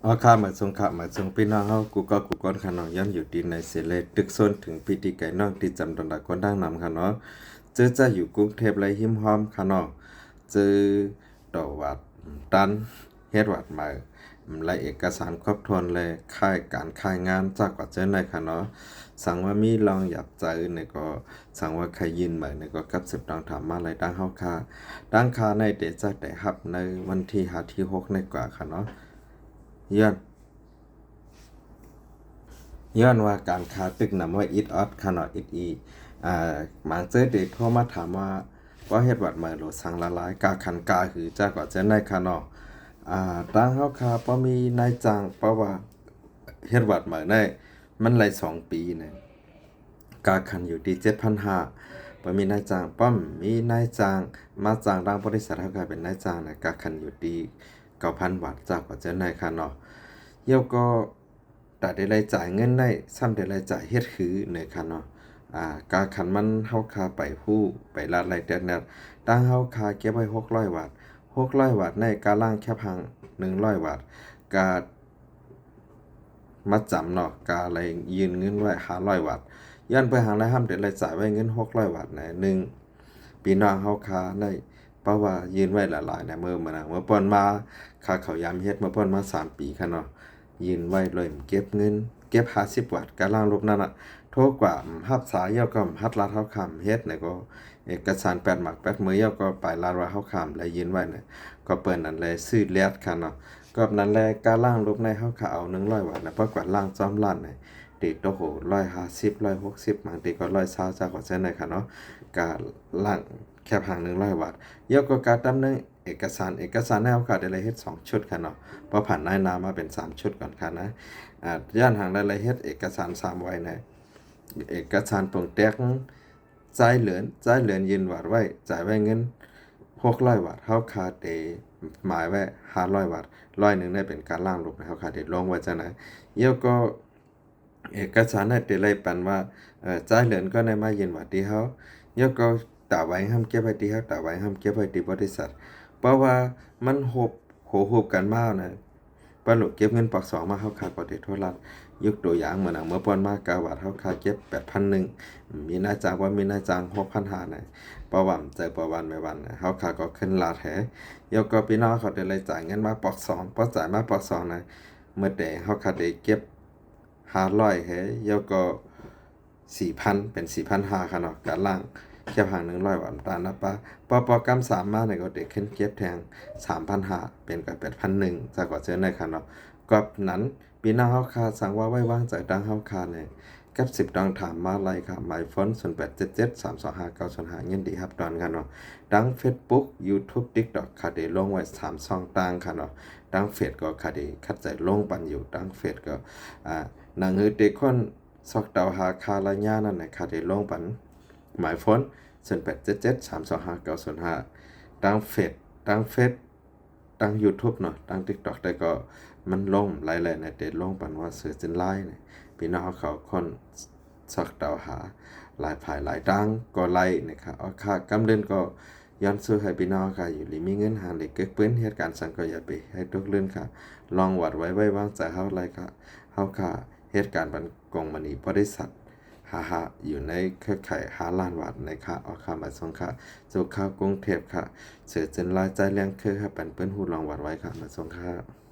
ເອົາ ຄ່ະ ມາສົ່ງ ຄ່ະ ມາສົ່ງພີ່ນ້ອງເຮົາ ກູ່ເກົ່າ ກູ່ກ່ອນ ຄ່ະເນາະ. ຍ້ອນຢູ່ທີ່ໃນເສເລ ຕຶກໂຊນເຖິງພີ່ທີ່ໄກນ້ອງ ທີ່ຈຳຕ້ອນລະຄົນດັ່ງນຳ ຄ່ະເນາະ. ເຈີຈະຢູ່ກຸງເທບ ແລະ ຮິມຫ້ອມ ຄ່ະເນາະ. ເຈີ ຕໍ່ວັດ ຕັນ ເຮັດວັດໃໝ່ ລະເອກະສານຄົບຖ້ວນ ແລະ ຄ້າຍການຄ້າຍງານ ຈາກກວ່າເຈົ້າໃນ ຄ່ະເນາະ. ສັງວ່າມີລອງຢາກໃຈໃນກໍ ສັງວ່າໃຄຍື່ນໃໝ່ໃນກໍ ກັບສືບຕ້ອງຖາມມາໄລ່ ທາງເຮົາຄ່ະ ທາງຄ່າໃນເດຈະໄດ້ຮັບໃນວັນທີຫ້າ ທີຫົກໃນກວ່າ ຄ່ະເນາະ. ຍ້ອນ ຍ້ອນວ່າການຄ່າຕຶກນຳໄວ້ອິດອອດ ຄ່ະເນາະ ອິດອີ ອາ ບາງເຈີເດໂທມາຖາມວ່າ ບໍ່ເຮັດວັດໃໝ່ໂລ ສັງລະລາຍ ກາຄັນກາຫື ຈາກກວ່າເຈົ້າໃນ ຄ່ະເນາະ. ອາ ທາງເຮົາຄ່ະບໍ່ມີນາຍຈ້າງ ເພາະວ່າເຮັດວັດໃໝ່ໃນມັນໄລ່ສອງປີນະ ກາຄັນຢູ່ທີ່ເຈັດພັນຫ້າ ບໍ່ມີນາຍຈ້າງ ປ້ອມມີນາຍຈ້າງ ມາຈ້າງທາງບໍລິສັດເຮົາກະເປັນນາຍຈ້າງນະ ກາຄັນຢູ່ທີ່ເກົ້າພັນບາດ ຈາກກວ່າເຈົ້າໃນ ຄ່ະເນາະ. ແລ້ວກໍ ຕາໄດ້ໄລ່ຈ່າຍເງິນໃນ ຊ້ຳໄດ້ໄລ່ຈ່າຍເຮັດຫືໃນ ຄ່ະເນາະ. ອາ ກາຄັນມັນເຮົາຄ່ະໄປຮູ້ ໄປລາດໄລ່ແຕກແນວ ທາງເຮົາຄ່ະເກັບໄວ້ຫົກຮ້ອຍບາດ ຫົກຮ້ອຍບາດໃນ ກາລ່າງແຄບຫາງໜຶ່ງຮ້ອຍບາດ ກາ ມັດຈຳເນາະ ກະໄລ່ຍື່ນເງິນໄວ້ຫ້າຮ້ອຍບາດ. ຍ້ອນເພື່ອຫາງໄດ້ຫ້າມໄດ້ໄລ່ຈ່າຍໄວ້ເງິນຫົກຮ້ອຍບາດໃນ ໜຶ່ງ ພີ່ນ້ອງເຮົາຄ່ະໃນ ເພາະວ່າຍື່ນໄວ້ຫຼາຍໆໃນ ເມື່ອ ເມື່ອນັ້ນ ເມື່ອກ່ອນມາ ຄ່າເຂົ້າຢາມເຮັດ ເມື່ອກ່ອນມາສາມປີ ຄ່ະເນາະ ຍື່ນໄວ້ເລີຍ ເກັບເງິນ ເກັບຫ້າສິບບາດ ກາລ່າງລົບນັ້ນນະ ໂທກວ່າ ຮັບສາຍ ແລ້ວກໍຮັດລາດເຮົາຄ່ະເຮັດໃນກໍ ເອກະສານແປດໝາກແປດມື ແລ້ວກໍປາຍລາດວ່າເຮົາຄ່ະໄລ່ຍື່ນໄວ້ໃນ ກໍເປີນນັ້ນແລະ ຊື້ແລັດ ຄ່ະເນາະ. ກໍນັ້ນແຫຼະ ກາລ່າງລົບໃນເຮົາຄ່ະເອົາໜຶ່ງຮ້ອຍບາດນະ ເພາະກວ່າລ່າງຈ້ອມລ້ານໃນ ຕີໂຕໂຫ ຮ້ອຍຫ້າສິບ ຮ້ອຍຫົກສິບ ບາງທີກໍຮ້ອຍຊາວ ຈາກກວ່າເຊັ່ນໃດ ຄ່ະເນາະ. ກາລ່າງແຄບຫາງໜຶ່ງຮ້ອຍບາດ ແລ້ວກໍກາຕຳແໜ່ງເອກະສານ ເອກະສານໃນເຮົາຄ່ະໄດ້ເຮັດສອງຊຸດ ຄ່ະເນາະ ເພາະຜ່ານນາຍໜ້າມາເປັນສາມຊຸດກ່ອນ ຄ່ະນະ. ອາ ຢ້ານຫາງໄດ້ເຮັດເອກະສານສາມໄວໃນ ເອກະສານປົງແຕກ ຈ່າຍເຫຼືອນ ຈ່າຍເຫຼືອນຍື່ນບາດໄວ້ ຈ່າຍໄວ້ເງິນຫົກຮ້ອຍບາດ ເຮົາຄ່ະໄດ້ໝາຍໄວ້ຫ້າຮ້ອຍບາດ ຮ້ອຍໜຶ່ງໄດ້ເປັນການລ້າງລົບ ເຮົາຄ່ະໄດ້ລົງໄວ້ຈັ່ງໃດ. ແລ້ວກໍເອກະສານໃນເດໄລ່ປັນວ່າ ເອີ ຈ່າຍເຫຼືອນກໍໄດ້ມາຍື່ນບາດທີ່ເຮົາ ແລ້ວກໍຕາໄວຫ້າມເກັບໄວ້ທີ່ເຮົາ ຕາໄວຫ້າມເກັບໄວ້ທີ່ບໍລິສັດ ເພາະວ່າມັນຮົບ ໂຫ ໂຫ ໂຫບກັນມານະ ປະໂລກເກັບເງິນປອກສອງມາ ເຮົາຄ່ະກໍໄດ້ໂທລາດ. ຍົກຕົວຢ່າງ ເມື່ອນະ ເມື່ອກ່ອນມາເກົ້າບາດ ເຮົາຄ່ະເກັບແປດພັນໜຶ່ງ ມີນາຍຈ້າງບໍ່ ມີນາຍຈ້າງຫົກພັນຫ້ານະ ປະຫວັນໃຈປະຫວັນແມ່ວັນນະ ເຮົາຄ່ະກໍຂຶ້ນລາດແຮ. ແລ້ວກໍພີ່ນ້ອງເຂົາໄດ້ໄລ່ຈ່າຍເງິນມາປອກສອງ ພໍຈ່າຍມາປອກສອງນະ ເມື່ອແຕ່ເຮົາຄ່ະໄດ້ເກັບຫ້າຮ້ອຍແຮ ແລ້ວກໍ ສີ່ພັນ ເປັນສີ່ພັນຫ້າ ຄ່ະເນາະ ກາລ່າງແຄບຫາງໜຶ່ງຮ້ອຍບາດ ຕານະປະ ພໍປອກກຳສາມມານີ້ກໍໄດ້ຂຶ້ນເກັບແທງສາມພັນຫ້າ ເປັນກະແປດພັນໜຶ່ງ ຈາກກວ່າເຊັ່ນໃດ ຄ່ະເນາະ. ກອບນັ້ນ ພີ່ນ້ອງເຮົາຄ່ະ ສັງວ່າໄວ້ວາງໃຈທາງເຮົາຄ່ະໃນ ກັບສິບຕ້ອງຖາມມາໄລ່ຄ່ະ ໝາຍໂຟນ ສູນແປດເຈັດເຈັດ ສາມສອງຫ້າ ເກົ້າສູນຫ້າ ຍິນດີຮັບຕ້ອນ ຄ່ະເນາະ. ທັງເຟສບຸກ ຢູທູບ ຕິກຕັອກ ຄ່ະໄດ້ລົງໄວ້ສາມຊ່ອງທາງ ຄ່ະເນາະ. ທັງເຟສກໍຄ່ະໄດ້ຄັດໃຈລົງປັນຢູ່ ທັງເຟສກໍ ອາ ໜັງສືເຕະຄົນ ຊອກເຕົາຫາຄ່າໄລຍະນັ້ນນະ ຄ່ະໄດ້ລົງປັນ ໝາຍໂຟນ ສູນແປດເຈັດເຈັດ ສາມສອງຫ້າ ເກົ້າສູນຫ້າ ທັງເຟສ ທັງເຟສ ທັງຢູທູບເນາະ ທັງຕິກຕັອກ ແຕ່ກໍມັນລົງຫຼາຍແລ້ວນະ ໄດ້ລົງປັນວ່າເສືອຈິນລາຍນະ ພີ່ນ້ອງເຮົາຄົນຊອກເຕົາຫາຫຼາຍພາຍຫຼາຍທາງກໍໄດ້ນະ ຄ່ະ. ເອົາ ຄ່ະ ກຳເດີນກໍ ຍ້ອນສູ້ໃຫ້ພີ່ນ້ອງເຮົາຄ່ະ ຢູ່ດີມີເງິນ ຫາງໄດ້ເກີກປືນ ເຮັດການສັງກໍຢ່າໄປໃຫ້ຕົກລື່ນຄ່ະ ລອງຫວັດໄວ້ ໄວ້ວາງໃຈເຮົາໄດ້ຄ່ະ. ເຮົາຄ່ະເຮັດການປັນກົງມະນີບໍລິສັດ ຫ້າຫ້າ ຢູ່ໃນເຄືອຂ່າຍຫ້າລ້ານບາດໃນຄ່ະ. ເອົາ ຄ່ະ ມາສົ່ງຄ່ະ ສູ່ຂ່າວກຸງເທບຄ່ະ ເສືອຈິນລາຍ ຈ່າຍແລງຄື ໃຫ້ປັນປືນ ຮູ້ລອງຫວັດໄວ້ຄ່ະ ມາສົ່ງຄ່ະ.